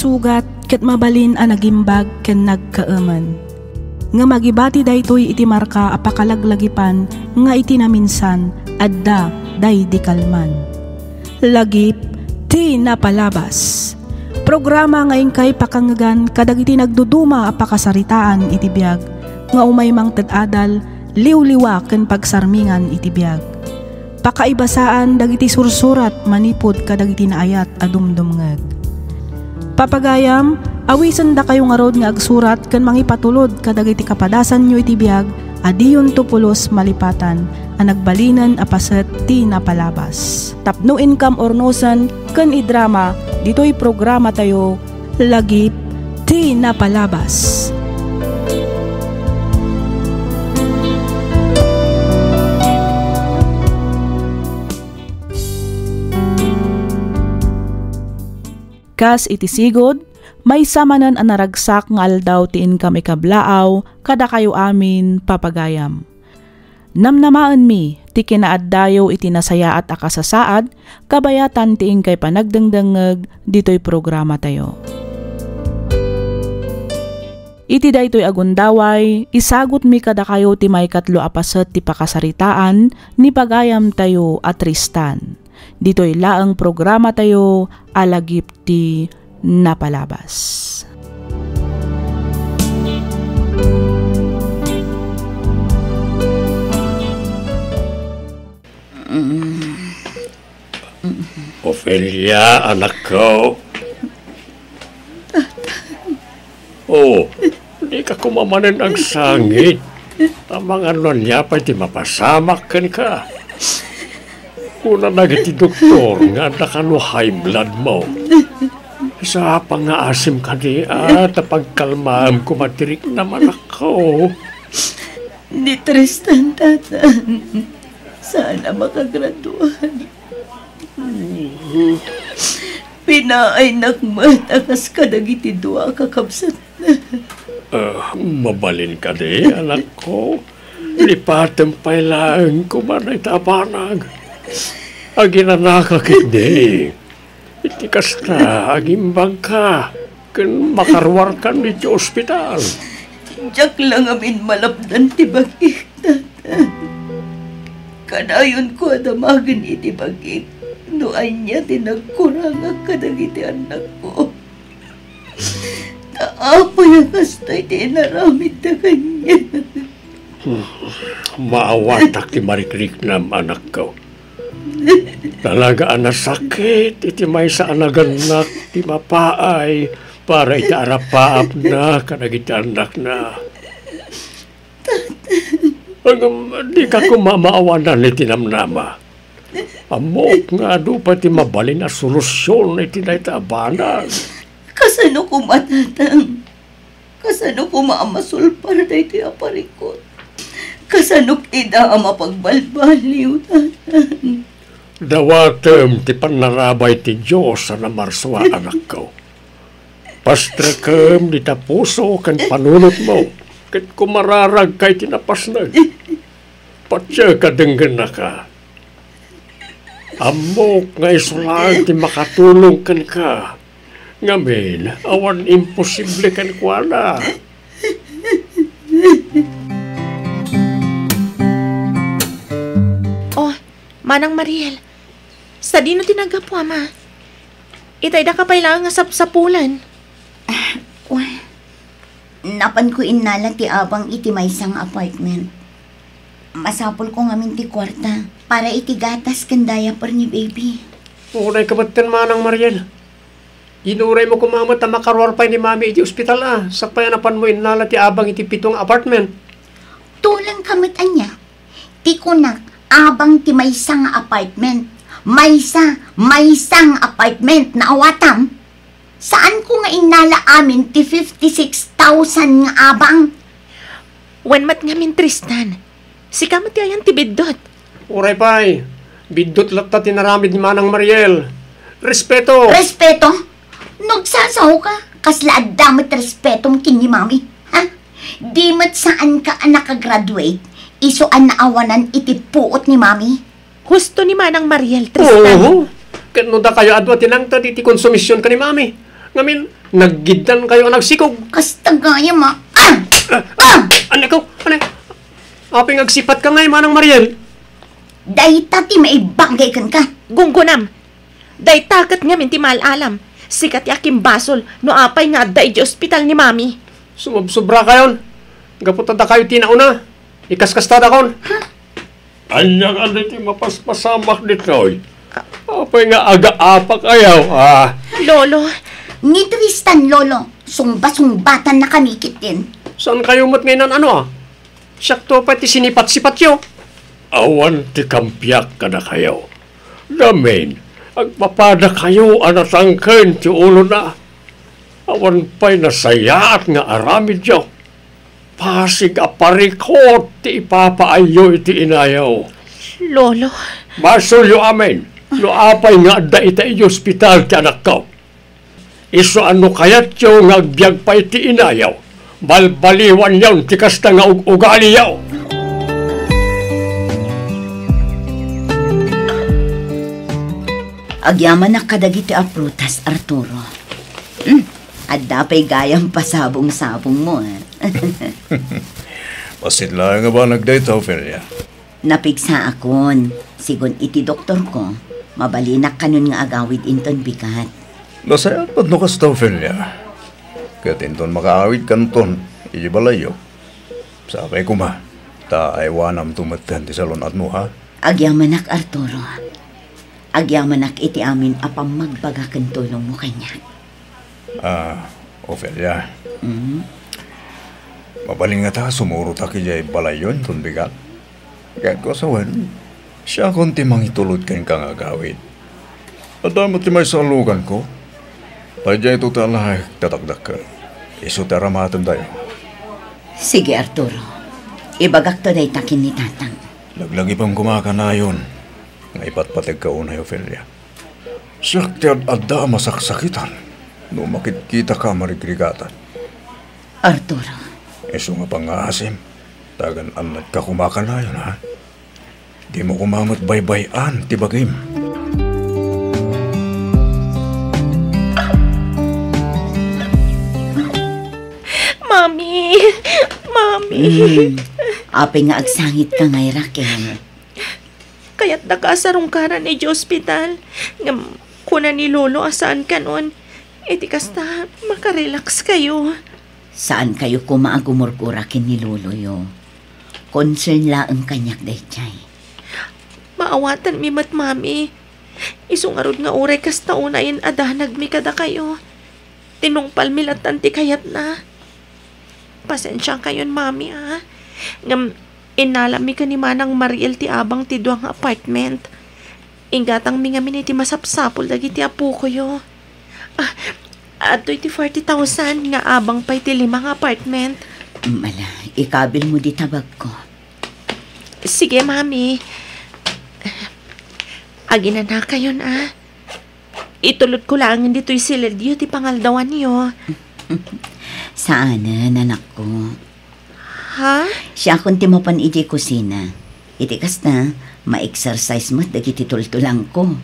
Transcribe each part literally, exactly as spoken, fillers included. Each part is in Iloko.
Sugat ket mabalin a nagimbag ken nagkaemen. Ngem agibati daytoy iti marka a pakalaglagipan nga iti naminsan, adda daydi kalman. Lagip ti napalabas. Programa nga inkay pakangngegan kadagiti nagduduma a pakasaritaan iti biag nga umay mangted adal, liwliwa ken pagsarmingan iti biag. Pakaibasaan dagiti sursurat manipud kadagiti naayat a dumdumngeg. Papagayam, awisendakayo ngarud nga agsurat ken mangipatulod kadagiti kapadasanyo iti biag a diyonto pulos malipatan a nagbalinen a paset ti napalabas. Tapno inkam urnosen ken idrama ditoy programatayo, Lagip ti Napalabas. Kas iti sigud, maysa manen a naragsak nga aldaw ti inkam ikablaaw kadakayo amin, papagayam. Namnamaenmi ti kinaaddayo iti nasayaat a kasasaad kabayatan ti inkay panagdengdengngeg ditoy programatayo. Iti daytoy a gundaway, isagutmi kadakayo ti maikatlo a paset ti pakasaritaan ni pagayamtayo a Tristan. Ditoy laeng programatayo a Lagip ti Napalabas. Ofelia, anakko. Oh, dika koma manen agsangit. Amangan no ania pay ti mapasamak kenka. Kuna dagiti doktor nga adda kano high blood mo. Sa pangaasim kadi, a, ta pagkalmaem koma ti riknam, anakko. Ni Tristan, tata. Saan a makagraduar. Pinaaynak met a kas kadagiti dua a kakabsatna. Ah, mabalin kadi, anakko. Lipatem pay laeng koma dayta a banag. Aginanaka ketdi. Iti kasta, agimbagka ken makaruarkan iti ospital. Diak la ngamin malapdan ti bagik, tata. Kadayonko a damagen iti bagik no ania ti nagkurangak kadagiti annakko. Ta apay a kastoy ti inaramidda kaniak? Hmm, maawatak ti marikriknam, anakko. Talaga a nasakit iti maysa a nagannak ti mapaay para iti arapaapna kadagiti annakna. Ngem dika koma maawanan iti namnama. Ammok nga adu pay ti mabalin a solusion iti dayta a banag. Kasano koma, tatang? Kasano koma a masulpar daytoy a parikut? Kasano ida a mapagbalbaliw, tatang? Dawatem ti pannarabay ti Dios a namarsua, anakko. Pastrekem dita puso ken panunotmo, ket kumararagka iti napasneg. Patiek a denggennaka. Ammok nga isu laeng ti makatulong kenka. Ngamin, awan imposible kenkuana. Oh, Manang Mariel, sadino ti naggapu, Ama? Itaydaka pay laeng nga sapsapulan. Ah, well, napanko innala ti abang iti maysa nga apartment. Masapulko ngamin ti kuarta para iti gatas ken diaper ni baby. Unay ka metten, Manang Mariel. Inuraymo koma met a makaruar pay ni Mami iti ospital a, sakbay a napanmo innala ti abang iti pito nga apartment. Tulangka met ania? Ti kunak, abang ti maysa nga apartment. Maysa, maysa nga apartment, naawatam? Saanko nga innala amin ti fifty-six thousand nga abang? Wen met ngamin, Tristan. Sika met ti ayan ti biddut. Uray pay, biddut latta ti inaramid ni Manang Mariel. Respeto! Respeto? No agsasaoka, kasla adda met respetom ken ni Mami, ha? Di met saanka a nakagraduate, isu a naawanan iti puot ni Mami? Husto ni Manang Mariel, Tristan. Oo. Ket no dakayo adu a tinangted iti konsumision ken ni Mami, Ngamin, naggiddan kayo a nagsikog. Kasta gayam, ah. Ah! Ah! Ah! Anay ko, anay. Apay nga agsipat ka ngay, Manang Mariel? Dayta ti maibagay kenka. Gunggonam. Dayta ket ngamin ti maal-alam. Sika ti akimbasol no apay nga adda idiay ospital ni Mami. Sumubsobra kayon. Gapu ta dakayo ti nauna. Ikaskastadakon. Ania kadi ti mapaspasamak ditoy? Apay nga agaapak ayaw, ah? Lolo. Ni Tristan, Lolo, sungba-sungbatan na kami kitin. Saan kayo met ngay nan-ano, ah? Siakto pay ti sinipat-sipatyo. Awan ti kampiak kadakayo. Ngamin, agpapadakayo a natangken ti ulona. Awan pay nasayaat nga aramidyo. Pasig a parikut ti ipapaayyo iti inayo. Lolo. Basolyo amin no apay nga adda ita iti ospital ti anakko. Isu a no kayatyo nga agbiag pay ti inayo, balbaliwanyon ti kasta nga ug-ugaliyo. Agyamanak kadagiti a prutas, Arturo. Hmm, adda pay gayam pasabong-sabongmo, eh. Bassit laeng a banag dayta, Ofelia. Napigsaakon. Sigun iti doktorko, mabalinak kanon nga agawid inton bigat. Nasayaat met no kasta, Ofelia. Ket inton makaawidkanton iti balayyo, sapay koma ta aywanamto metten ti salun-atmo, ha? Agyamanak, Arturo. Agyamanak iti amin a pammagbaga ken tulongmo kaniak. Ah, Ofelia. Mm? Mabalin ngata a sumurotak idiay balayyo inton bigat? Kayatko a sawen, siakon ti mangitulod kenka nga agawid. Adda met ti maysa a luganko. Pay dayto ti alaek ti dakdakkel. Isu ti aramatendayo. Sige, Arturo. Ibagakto dayta ken ni Tatang. Laglagipem koma kanayon nga ipatpategka unay, Ofelia. Siak ti ad-adda a masaksakitan no makitkitaka a marigrigatan. Arturo. Isu nga pangngaasim, ta agan-annatka koma kanayon, ha? Dimo koma met baybay-an ti bagim. Mami! Mami! Mm. Apay nga agsangitka ngay, Raquel? Kayatdaka a sarungkaran idiay ospital. Ngem kuna ni Lolo a saan kanon. Iti kasta, makarelax kayo. Saan kayo koma a gumurgura ken ni Loloyo. Concern laeng kaniak daydiay. Maawatanmi met, Mami. Isu ngarud nga uray kasta unayen a danagmi kadakayo. Tinungpalmi lattan ti kayatna. Pasensiakayon, Mami, a. Ngem, innalammi ken ni Manang Mariel ti abang ti dua nga apartment. Inggatangmi ngamin iti masapsapul dagiti apokoyo. Ah, adtoy ti forty thousand nga abang pay ti lima nga apartment. Mm, ala, ikabilmo dita bagko. Sige, Mami. Aginanakayon, a. Itulodko laengen ditoy silidyo ti pangaldawanyo. Saanen, anakko. Ha? Siakon ti mapan idiay kusina. Iti kasta, ma-exercise met dagiti tultulangko.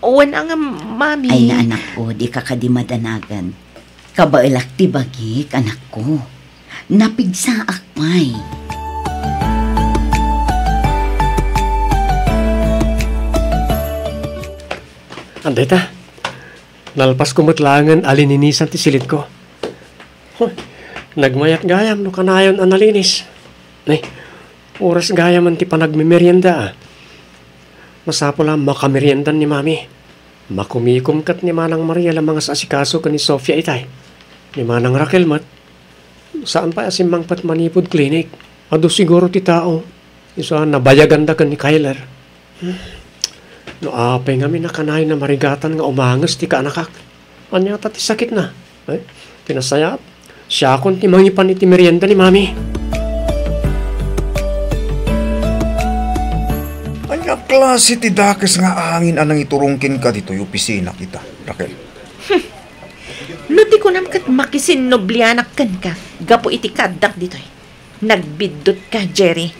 Wen a nga, Mami. Ay na, anakko, dika kadi madanagan. Kabaelak ti bagik, anakko. Napigsaak pay. Adda ita, nalpasko met laengen a lininisan ti silidko. Huh, nagmayat gayam no kanayon a nalinis. Ay, oras gayam ti panagmemerienda, a. Masapul a makameriendan ni Mami. Makumikom ket ni Manang Mariel a mangas-asikaso ken ni Sofia itay. Ni Manang Raquel met, saan pay a simmangpet manipud klinik. Adu siguro ti tao. Isu a nabayaganda ken ni Kyler. Hmm. No apay ngamin a kanayon a marigatan nga umanges ti kaanakak. Ania ta ti sakitna? Eh, ti nasayaat, siakon ti mangipan iti merienda ni Mami. Ania klase ti dakes nga angin a nangiturong kenka ditoy opisina kita, Raquel? Hmm. No ti kunam ket makisinnublianak kenka gapu iti kaaddak ditoy. Nagbiddutka, Jerry.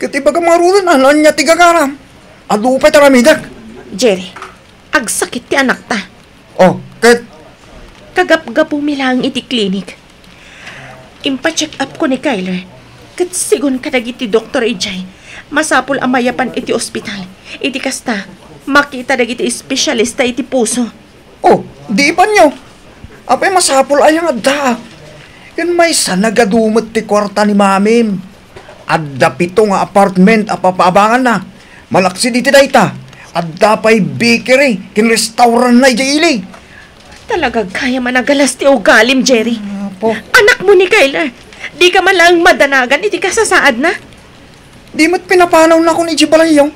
Ket ibagam ngaruden, ania ti gagaram? Adu pay ti aramidek. Jerry, agsakit ti anakta. Oh, Ket kagapgapumi laeng iti klinik. Impa-check up ko ni Kyler. Ket sigun kadagiti doktor idiay, masapul a mayapan iti ospital. Iti kasta, makita dagiti espesyalista iti puso. Oh, di ipanyo. Apay masapul aya nga addaak? Ken maysa nagadu met ti kuarta ni Mamim. Adda pito nga apartment a papaabanganna. Malaksid iti dayta, adda pay bakery ken restaurantna idiay ili. Talaga gayam a nagalas ti ugalim, Jerry. Apo. Anakmo ni Kyler. Dika man laeng madanagan iti kasasaadna. Di met pinapanawnakon idiay balayyo.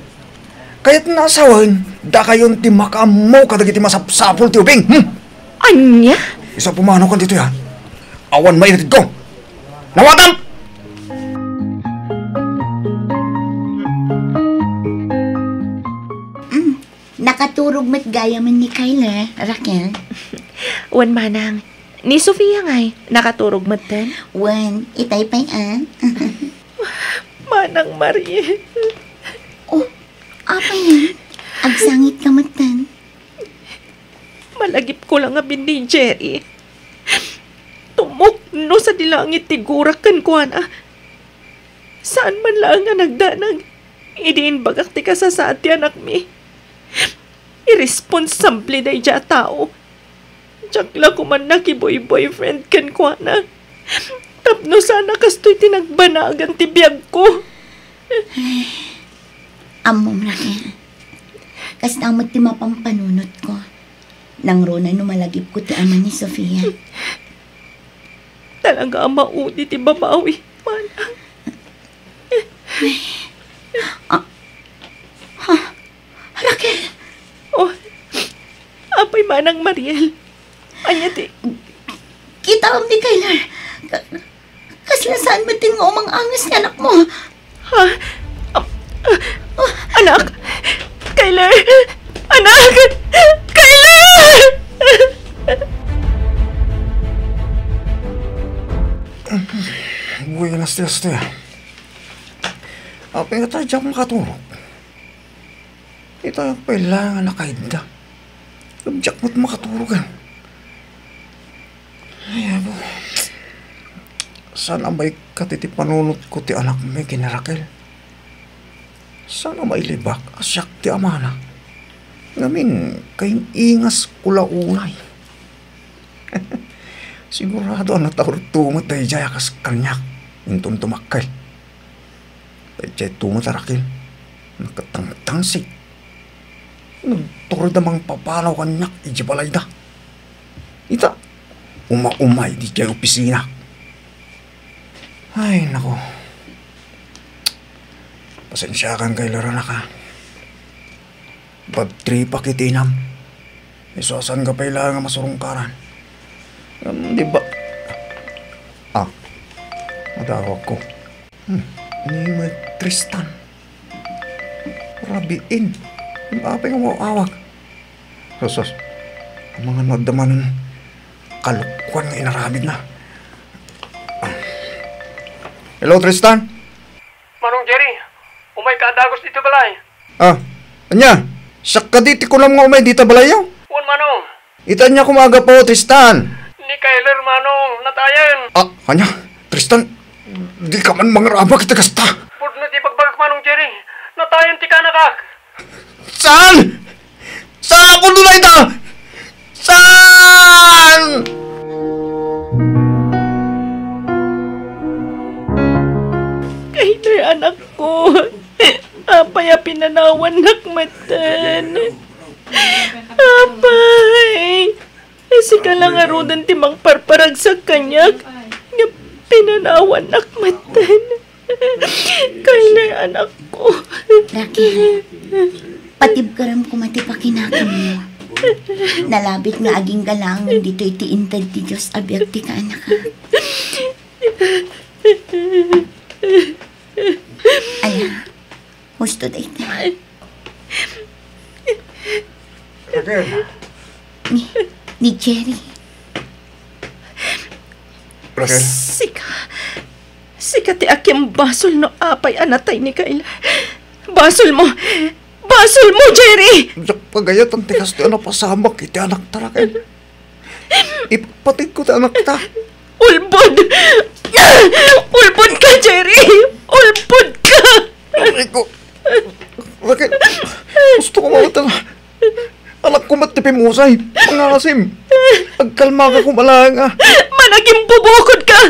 Kayatna a sawen, dakayon ti makaammo kadagiti masapsapul ti ubing. Hmm? Ania? Isu a pumanaw kan ditoy, ha? Awan maitedko. Nawatam! Mm, nakaturog met gayamen ni Kyler, Raquel. Wen manang, ni Sofia ngay, nakaturog metten? Wen, itay pay a. Manang Marie. Oh, apay yan? Agsangit ka metten? Malagipko la ngamin ni Jerry. Tumukno sadi langit ti gurak kenkuana. Saan man laeng a nagdanag idi imbagak ti kasasaad ti anakmi. Irresponsable daydiay a tao. Diak la koma nakiboy-boyfriend kenkuana. Tapno saan a kastoy ti nagbanagan ti biagko. Ammom, Raquel. Kasta met ti mapampanunotko. Nangruna no malagipko ti ama ni Sofia. Talaga a maudi ti babawi, manang. Ah, ha? Raquel! Oh, apay manang Mariel? Ania ti Kitaem ni Kyler. Ka-, kasla saan met ti nga umang-anges ti anakmo? Ha? Ah, ah, anak! Kyler! Anak! Kyler! Buenas, Testo. Apay nga ta diak makaturog? Ita pay la nga nakaidda. Ngem diak met makaturogan. Ay, apo. Saan a maikkat iti panunotko ti anakmi ken ni Raquel? Saan a mailibak a siak ti amana? Ngamin, kaing-ingasko la unay. Sigurado a nataurto met daydiay a kas kaniak inton dumakkel. Daydiay met a Raquel, nakatangtangsig. Nagtured a mangpapanaw kaniak idiay balayda. Ita, uma-umay idiay opisina. Ay, nako. Pasensiakan, Kyler, anak, ha. Bad tripak iti inam. Isu a saan ka pay laeng a masurungkaran. Ngem di ba, ah, madawagko. Hmm, ni Tristan. Rabiin. Apay nga maawag? Sus, sus. Amangan no adda manen kalokuan nga inaramidna. Ah. Hello, Tristan? Manong Jerry, umayka a dagus ditoy balay. Ah, ania? Siak kadi ti kunam nga umay dita balayyo? Wen, Manong. Ita ania koma a gapu, Tristan? Ni Kyler, Manong, natayen. Ah, ania? Tristan, dika man mangrabak iti kasta. Pudno ti ibagbagak, Manong Jerry. Natayen ti kaanakak. Saan? Saan a pudno dayta? Saan? Kyler, anakko. Apay a pinanawannak metten? Apay, sika la ngaruden ti mangparparagsak kaniak, nga pinanawannak metten. Kyler, anakko. Raquel, patibkerem koma ti pakinakammo. Nalabit nga agingga laeng ditoy ti inted ti Dios a biag ti kaanakak. Ala, husto dayta. Raquel. Ni, ni Jerry. Raquel. Sika, sika ti akin basol no apay a natay ni Kyler. Basolmo! Basolmo, Jerry! Diak pagayatan ti kastoy a napasamak iti anakta, Raquel. Ipatidko ti anakta. Ulbod! Ulbod ka, Jerry! Ulbod ka! Aray ko. Raquel, gusto ko mawatan. Anak ko met ti pimusay. Mangasim. Agkalmaka koma laeng, a. Managimbubukod ka!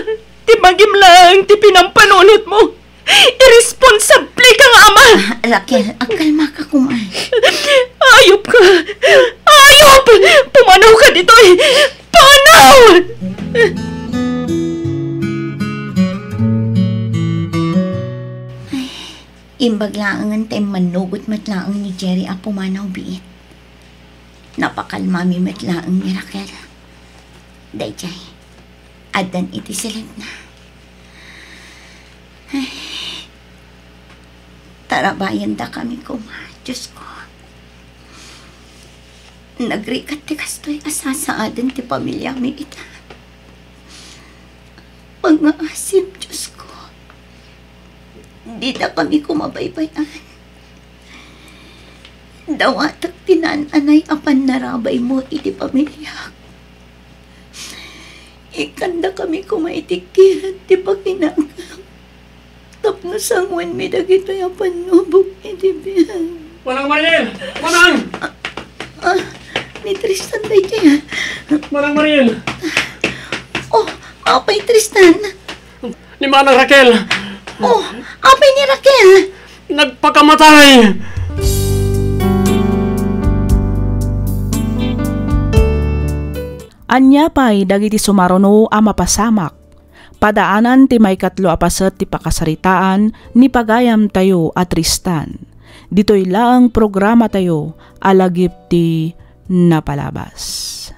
Ti magim laeng ti pinampanunotmo. Irresponsable ka nga ama! Ah, Raquel, agkalmaka koma. Ayop ka! Ayop! Pumanaw ka ditoy! Pumanaw! Ay, imbag laengen ta immannugot met laeng ni Jerry a pumanaw biit. Napakalmami met laeng ni Raquel. Daydiay, addan iti silibna. Ay, tarabayendakami koma, Diosko. Nagrigat ti kastoy a sasaaden ti pamiliami ita. Pangngaasim, Diosko. Didakami koma baybay-an. Dawatek ti naan-anay a pannarabaymo iti pamiliak. Ikkandakami koma iti kiat ti pakinakam tapno sanguenmi dagitoy a pannubok iti biag. Manang Mariel! Manang! Ah, ni Tristan daydiay, a. Manang Mariel! Oh, apay, Tristan? Ni Manang Raquel! Oh, apay ni Raquel? Nagpakamatay! Ania pay dagiti sumaruno a mapasamak? Padaanan ti maikatlo a paset ti pakasaritaan ni pagayamtayo a Tristan. Ditoy laeng programatayo a lagip ti napalabas.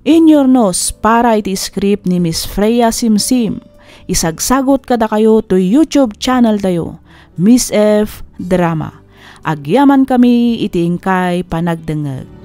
Inyurnos para iti script ni Miss Freya Simsim. Isagsagot kadakayo toy YouTube channel tayo, Miss F Drama. Agyamankami iti inkay panagdengngeg.